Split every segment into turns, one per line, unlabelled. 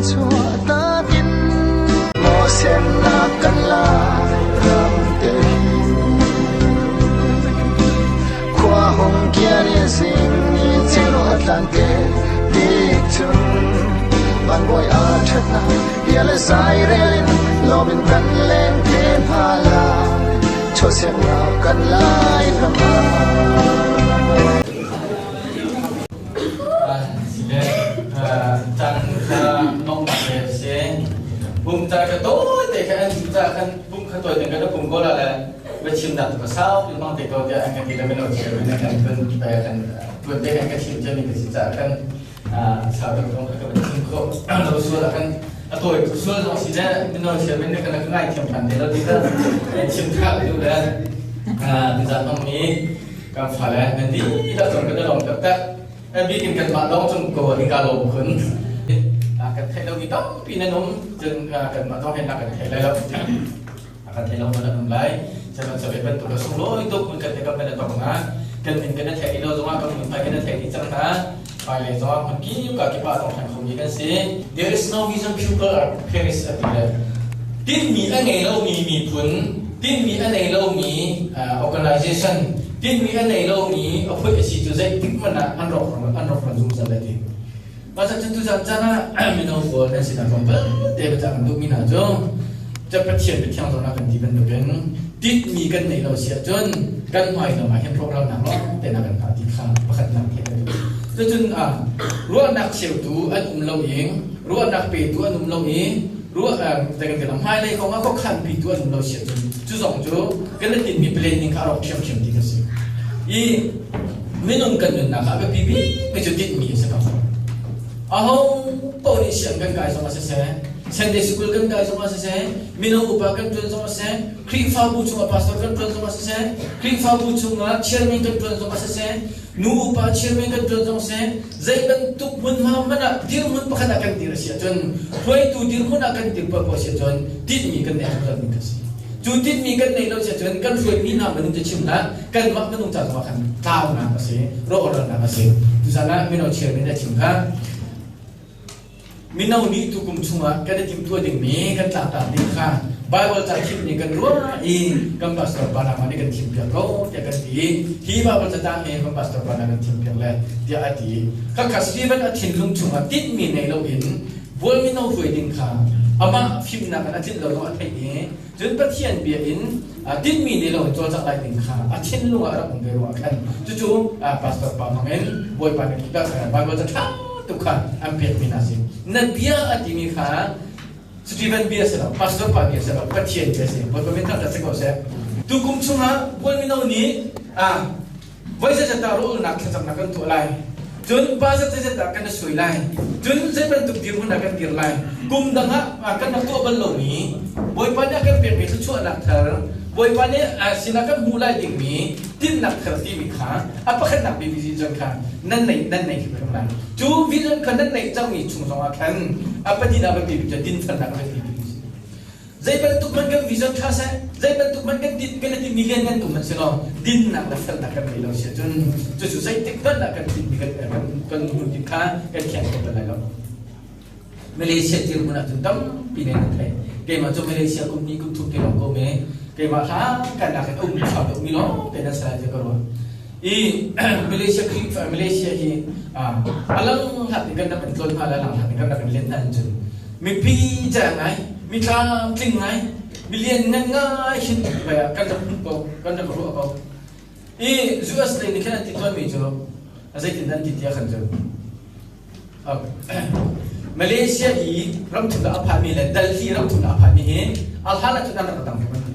Thluachuah takin maw semnak kan lai ram te hi. Khua hung kian in zing ni ceu a tlan te tik cun van bawi a ṭhatnak bia le zai rel in lawm in kan leng te hna lai chawsemnak kan lai ram ah.
Pum ca ka tawi te kha an ca khan pum kha tawi te kan pum ko la le va chim nak ka sau pi mang te ko tiah an kan ti le mino chia men kan tun pe kan tun te kan ka chim che mi ka si ca kan sau deuh zong ka kan chim kho lo sual kan a tawi sual zong si le mino chia men kan ka ngai thiam than te lo ti ka chim tha du le ti za hmang mi Kan fale nan dihlak cung kan i lawm taktak. A bik in kanmah lawng cung ko hi ka lawm khun. Kan theih lomi tampi nan um. Cun kanmah zong hin kan thei lai lo. Kan thei lo nan um lai. Sihmanhsehlaw bantuk a sunglawi tuk mun kan kan kan tong na. Kan min kan theih lo zongah kan mun kan theih dih cang hna. Hmailei zongah hmun kip ka kip ah tong than khomi kan si. There is no vision people are perish a ti le. Tinhmi a ngei lomi miphun, tinhmi a nei lomi organization, tinhmi a nei lomi a phuih a si cu zeitik hmanh ah an rawk an rawk ran zungzal le ti. Mah cun tuzan caan ah mino pawl nan sinah kong vialte biacah kan duhmi hna cu ca Pathian biathiang zawn ah kan ti bantukin tinhmi kan neih lo si ahcun kan hmai lam ah hin rawhralnak lawng te na kan hngah ti kha pakhatnak theih kan duh. Cucun ruahnak cheutu an um lo i ruahnak petu an um lo i ruah kan ti hmailei kong ah khuakhan pitu an um lo si ahcun cu zong cu kan i tinhmi planning kha a rawk ṭhiamṭhiam ti ka si. I minung kan nunnak ah a biapi bikmi cu tinhmi a si ko. Aho paoh nih siang kan kai zong ah siseh, Sunday school kan kai zong ah siseh, mino upa kan ṭuan zong ah siseh, Khrihfabu chungah pastor kan ṭuan zong ah siseh, Khrihfabu chungah chairman kan ṭuan zong ah siseh, nu upa chairman kan ṭuan zong siseh, zei bantuk hmunhma hmanh ah dirhmun pakhat ah kan dir a si ahcun hruaitu dirhmun ah kan dir poah si ahcun tinhmi kan neih zungzal ding kan si. Cu tinhmi kan neih lo si ahcun kan hruaimi hna minung cu chim hlah, kanmah minung ca zongah khan tlaunak a si, rawhralnak a si. Tuzan ah mino chairman a chim kha Mino nih tukum chungah kan i timhtuah dingmi kan tlangtlak ding kha Baibal ca thim nih kan ruah i kan pastor pa hna nih kan thimpiak ko tiah kan ti i hi Baibal catang hi kan pastor pa hna kan thimpiak le tiah a ti. Khakha Stephen a thinlung chungah tinhmi nei loin bual mino hruai ding kha amah fimnak in a tlinh lo zong a theih i cun Pathian bia in tinhmi nei loin cawlcangh lai ding kha a thinlung ah a rak um ve ruangah khan cucu pastor pa hmangin Bawipa nih Baibal ca ṭha tuk kha an pekmi hna si. Na bia a timi kha Stephen bia si lo, pastor pa bia si lo, Pathian bia si. Bawipa min thangṭhat si ko seh. Tukum chungah Bual mino nih voi zeizat dah rawlnak thlacamnak kan tuah lai cun pa zeizat dah kan i suai lai cun zei bantuk dirhmun ah kan dir lai kum dang ah kan rak tuah bal lomi Bawipa nih a kan pekmi thluachuahnak thar Bawipa nih sinah kan hmuh lai dingmi tinhnak thar timi kha a pakhatnak bik vision kha nan nei nan nei hrimhrim lai cu vision kha nan neih cangmi chung zongah khan a pahnihnak biapi bik cu dinfelnak a biapi bik si Zei bantuk hmanh kan vision ṭha seh, zei bantuk hmanh kan tin kan i timi lian ngan tum hmanh si law dinnak le felnak kan ngei lo si ahcun cucu zeitik hmanh ah kan tinmi kan kan kan hmuitinh kha kan thiang kho bal lai lo. Malaysia dirhmun ahcun tampi ne nan thei. Keimah cu Malaysia kum hnih kum thum te lawng ko me. Keimah hlan kan nak in um sau deuh mi lawng te nan salai ka ruah. I Malaysia Khrihfa Malaysia hi alang hlat in kan rak in tlawn hna le alang hlat in kan rak in len hna cun mipi ca ngai mi tlamtling ngai mi lian ngan ngai hin vai ah kan rak hmuh ko kan rak ruah ko i US lei nih khan an ti tawn mi cu zeitin an ti tiah khan cu Malaysia i ramthum ah a phan mi le Delhi ramthum ah a phan mi hi a hlan ah cun an rak dang kan ti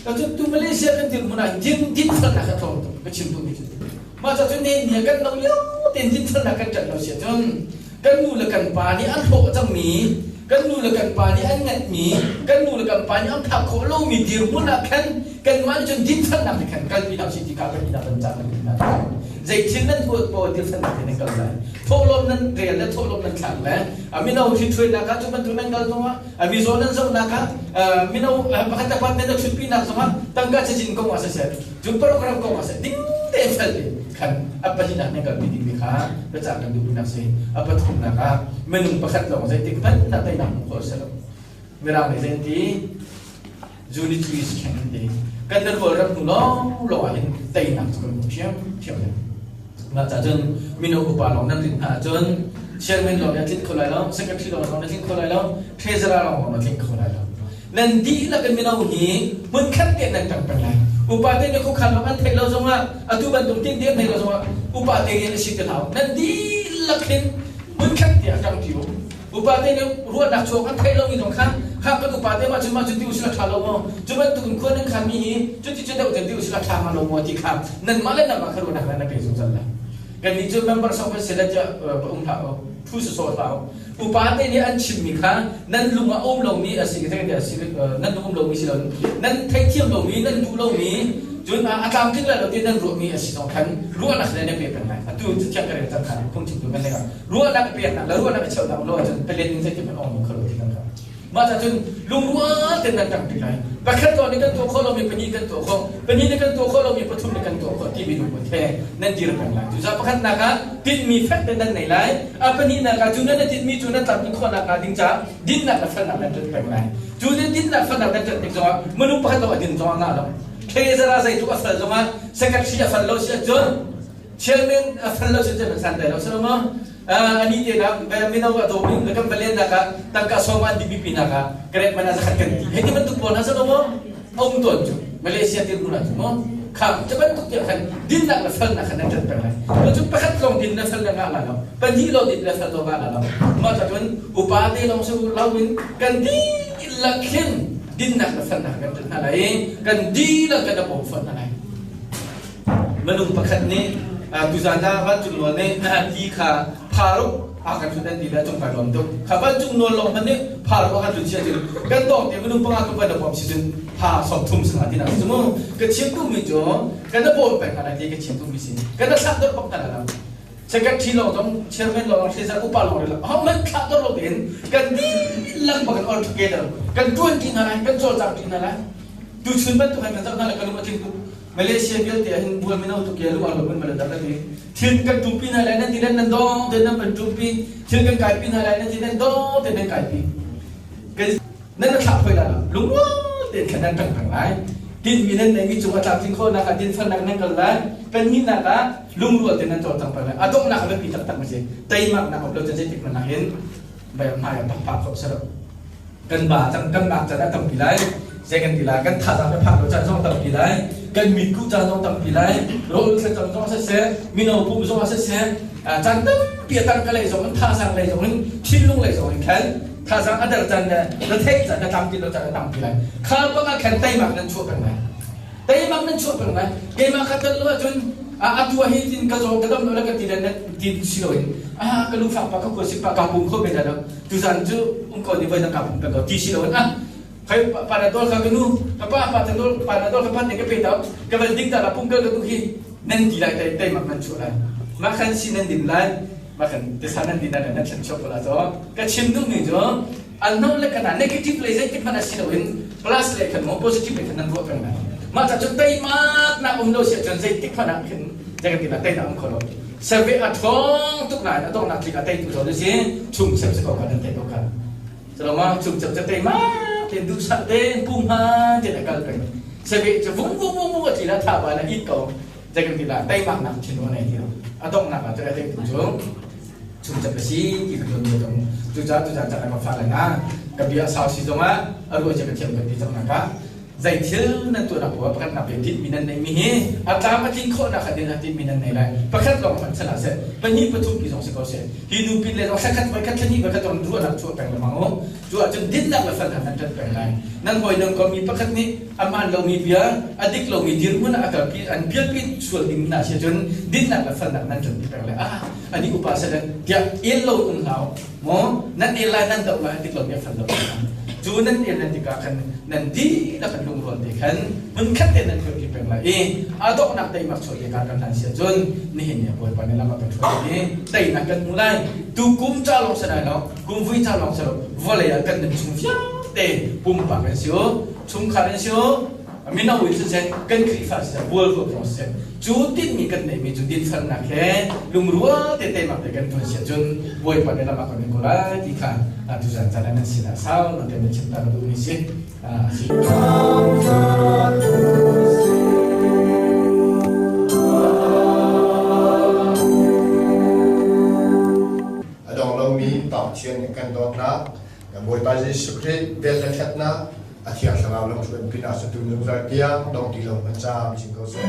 Cun tu Malaysia kan dirhmun ah din dinfelnak a tlawm tuk ka chim duhmi cu. Mah ca cun ne kan lo lio tein dinfelnak kan ṭanh lo si ahcun kan nu le kan pa nih an hlawh cangmi kan nu le kan pa nih an nganhmi kan nu le kan pa nih an phak khawh lomi dirhmun ah khan kanmah nih cun dinfelnak nih khan kalpi hna usih ti kha kan ina kan cah kan ina zei thil nan tuah paoh dinfelnak he nan kal lai thawhlawm nan rel le thawhlawm nan thlak le mino ṭhitṭhuainak ah cu bantuk nan kal zongah mizaw nan zohnak ah mino pakhat le pakhat nan ṭhutpinak zongah tangka cazin kong ah siseh cun program kong ah siseh ding tein fel te kha. Khan a pahnihnak nan kalpi dingmi kha biacah kan duhnak si. A pathumnak ah minung pakhat lawng zeitik hmanh ah teinak hmuh khawh a si lo. Mirang nih zei an ti? Unity is strength an ti. Kan nan rual ram hnu lawng lawng ah hin teinak cu kan hmu ṭhiamṭhiam lai. Mah ca cun mino upa lawng nan rin hna ahcun chairman lawng nih a tlinh kho lai lo, secretary lawng zong na tling kho lai lo, treasurer lawng zong na tling kho lai lo. Nan dihlak in mino hi hmunkhat te nan ṭang peng lai. Upa te nih khuakhan lawng an theih lo zongah atu bantuk tin te an theih lo zongah upa te rian a si ti hlah. Nan dihlak hin hmunkhat te ah ṭangṭi u. Upa te nih ruahnak chuak an theih lomi zong kha kha kan upa te mah cu mah cu ti usila ṭha lo maw? Cu bantuk in khua nan khanmi hi cuti cu deuh ti usila ṭha hnga lo maw ti kha nanmah le nangmah kha ruahnak nan pe zungzal lai. Kannih cu member sawk kan si le tiah um hlah u, thu sawsawh hlah u. Upa te nih an chimmi kha nan lung ah um lomi a si nan lung um lomi si lo nan theihthiam lomi nan duh lomi cun a tlamtling lai lo ti nan ruahmi a si zong khan ruahnak le nan pe peng lai. Atu cathiang ka rel cang kha phungchimtu kan leng ah ruahnak i peknak le ruahnak i cheuhnak lo ahcun palen in zeitin hmanh ong kho lo ti kan kha mah ca cun lungrual ten nan ṭang ṭi lai. Pakhat lawng nih kan tuah khawh lomi pahnih kan tuah khawh, pahnih nih kan tuah khawh lomi pathum nih kan tuah khawh timi lungput he nan dir peng lai. Cucaah pakhatnak ah tinhmi fek te nan nei lai. A pahnihnak ah cu nan i tinhmi cu nan tlamtlin khawhnak hnga ding caah dinnak le felnak nan ṭanh peng lai. Cu dinnak felnak nan ṭanh tik zongah minung pakhat lawng a din zongah ngah lo. Treasurer zeitluk a fel zongah secretary a fel lo si ahcun chairman a fel lo si ahcun san lai lo si lo maw? Ani te nak mino a dawmi le kan valen nak ah tangka sawm an dimi pi nak ah krek mana zakhat kan ti hei ti bantuk pawl hna sa maw um ton cu Malaysia dir hmun ah cu maw kha cu bantuk tiah khan dinnak le felnak khan nan ṭan peng lai. Cun pakhat lawng din le fel le ngah la lo, pahnih lawng din le fel lo ngah la lo. Mah ca cun upa te lawng si lo in kan dihlak khin dinnak le felnak kan ṭan hna lai i kan dihlak kan i bawm fawn hna lai. Minung pakhat nih tuzan ah vancung nawl nih ti kha pharuk a kan thut an ti le a cung kai lawm tuk. Kha vancung nawl lawng hmanh nih pharuk a kan thut sia cun kan tawng te minung panga kan van a bawm si cun pha 30 sanga ti nak si mu. Ka chim duhmi cu kan a bawm peng hna lai ti ka chim duhmi si. Kan a thlah dor bak hna lai lo. Secretary lawng zong chairman lawng zong upa lawng rih lo. Ho hmanh thlah dor lo tein kan dihlak bak in all together kan tuan ti hna lai, kan cawlcang ti hna lai. Tuchun bantuk hin kan zoh hna lai ka lung a tling tuk. Malaysia vialte ah hin bual mino tuk ye lu alo mun mala dak ti thil kan tumpi hna lai nan ti nan dong te nan kan tumpi thil kan kaipi hna lai nan ti nan dong te nan kaipi kan nan thlah phoi la lungrual te khan nan tang peng lai tin mi nan nei mi cung a tlamtling kho nak ah din fan nak nan kal lai kan ni nak ah lungrual te nan cawlcang tang peng lai a dongh nak a biapi taktak ma si teimak nak om lo chan zeitik man hin bai hmai a pak kho sero kan ba cang kan bak caan a tampi lai. Zei kan ti lai? Kan thazaang le phak lo caan zong tampi lai, kan mitkuh caan zong tampi lai, rawl thlacam zong siseh, mino pum zong siseh, caan tampi a tangka lei zong in, thazaang lei zong in, thinlung lei zong in khan thazaang a der caan le retheih caan le tlamtlin lo caan a tampi lai. Kha bang ah khan teimak nan chuah peng lai, teimak nan chuah peng lai. Keimah kha tel lo ahcun atu ah hi tin ka zaw ka dam lo le ka ti le ti si loin ah ka lungfak pa ka khua sik pa ka pum kho ve la lo, tuzan cu um ko ni voi dang ka pum peng ko ti si loin ah khai panadol kha ka nu ka pa panadol panadol ka pan ne ka pe ta ka van ding ta la pum ka ka tu hi nan ti lai tai tai mak nan chuah lai ma khan si nan din lai ma khan te sa nan din na nan thlen chok la cho ka chim duh mi cu an no le kana negative le zei tik hmanh a si lo in plus le khan mo positive le khan nan ruah peng lai mah ca cu teimak nak um lo si ahcun zei tik hmanh ah khin zei kan ti la tei na um kho lo survey a ṭhawng tuk nain a donghnak tlik a teitu zawn si chung sem si ko kan nan tei ko kan Saloma chung cep cep teima ten duhsah ten pum han ten a kal peng survey cu vung vung vung vung a tli la tha ba na it ko zei kan ti la teimak nak thin wa nei ti a donghnak ah cu a teitu cu chung cep a si ti ka tuan dong cu ca tu ca ca ka fa le na ka bia sau si zongah a ruah che ka thiam kan ti cang nak ah Zei thil nan tuahnak poah pakhat nak pe tinhmi nan neihmi hi a tlam a tlin khawhnak kha din ah tinhmi nan nei lai. Pakhat lawng hmanh san ah seh, pahnih pathum pi zong si ko seh. Hi nu pin le zong thlakhat voikhat thlahnih voikhat zong ruahnak chuah peng lengmang u. Cu ahcun dinnak le felnak nan ṭanh peng lai. Nan hawi nan kommi pakhat nih a hmaan lomi bia, a dik lomi dirhmun ah a kalpi an pialpi sual ding hna si ahcun dinnak le felnak nan ṭanpi peng lai. Ah, ani upa seh tiah el lo um hlah u. Maw nan el lai nan doh lai a dik lomi a fel lo cu nan el nan tikah khan nan dihlak in lungrual te khan hmunkhat te nan hruai peng lai i a donghnak teimak chuah te kan kan hlan si ahcun nihin ni Bawipa nih lam a kan hruai i teinak kan hmu lai. Tu kum ca lawng si lai lo, kum vui ca lawng si lo, vawlei ah kan nun chung vialte pumpak in si u, chungkhar in si u. Mino in siseh, kan Khrihfa siseh, bual huap zong siseh, cu tinhmi kan neihmi cu dinfelnak he lungrual te teimak te kan tuan si ahcun Bawipa nih lam a kan ko lai ti kha tuzan caan ah nan sinah sau nawn te nan chim ta ka duhmi si.
A dong lomi Pa Pathian nih kan dawtnak, kan Bawipa Jesuh Khrih vel le ṭhatnak, a Thiang Thlarau lamhruainak pinah cu tu zungzal tiang dong ti lo kan caam chin ko seh.